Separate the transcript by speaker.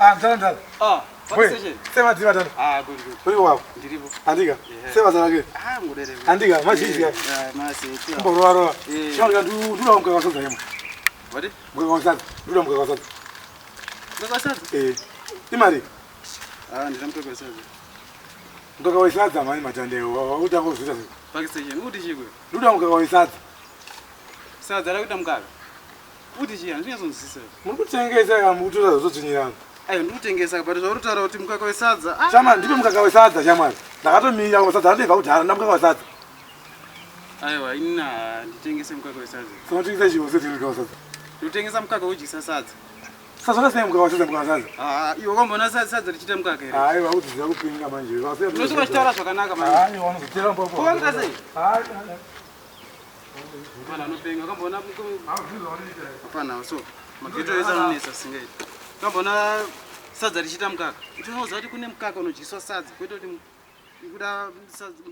Speaker 1: Ah, mtala mtala.
Speaker 2: Ah,
Speaker 1: Wewe,
Speaker 2: station.
Speaker 1: Sema dzima tala.
Speaker 2: Ah, good good.
Speaker 1: Uri wapo.
Speaker 2: Ndiripo.
Speaker 1: Andika.
Speaker 2: Yeah.
Speaker 1: Sema zana ke.
Speaker 2: Ah, ngudere.
Speaker 1: Andika, mazhizi
Speaker 2: Yeah,
Speaker 1: ya.
Speaker 2: masi.
Speaker 1: Mborowa rowa.
Speaker 2: Yeah.
Speaker 1: Shaka ndu ndu mukaka wasadza yema.
Speaker 2: What?
Speaker 1: Mukaka wasadza. Ndu mukaka wasadza.
Speaker 2: Mukaka wasadza?
Speaker 1: Eh. Imari.
Speaker 2: Ah, ndina mukaka wasadza.
Speaker 1: Mukaka wasadza mani matande. Wakuti akuzvita sei.
Speaker 2: Park station. Uti chikwe.
Speaker 1: Ndu mukaka wasadza.
Speaker 2: Sadza rakuita mukaka. Uti chiya, ndinyatsonzwisisa.
Speaker 1: Muri kutengesa kana mukutora zvototsvinyirana.
Speaker 2: Ayo, ndikutengesa but zvauri kutaura kuti mukaka wesadza. Ah.
Speaker 1: Chama ndipe mukaka wesadza shamwari. Ndakatomirira wasadza ndibva kudhara nda mukaka wesadza.
Speaker 2: Aiwa, ini nditengese mukaka wesadza.
Speaker 1: Sinotengesa chiwo seti mukaka wasadza.
Speaker 2: Ndikutengesa mukaka wedyisa sadza.
Speaker 1: Sasa sei mukaka wasadza mukaka wasadza.
Speaker 2: Ah, iwe wamboona sadza richiita mukaka here?
Speaker 1: Hayi vakudzidzira kupinga manje.
Speaker 2: Unosvika uchitaura zvakanaka manje.
Speaker 1: Hayi vanozotera mpopo.
Speaker 2: Ko sei?
Speaker 1: Hayi.
Speaker 2: Mwana anopenga akamboona hapana so mageto ese anonetsa singaiti akamboona sadza richiita mukaka utonoziva kuti kune mukaka unodyiswa sadza kwete kuti kuda sadza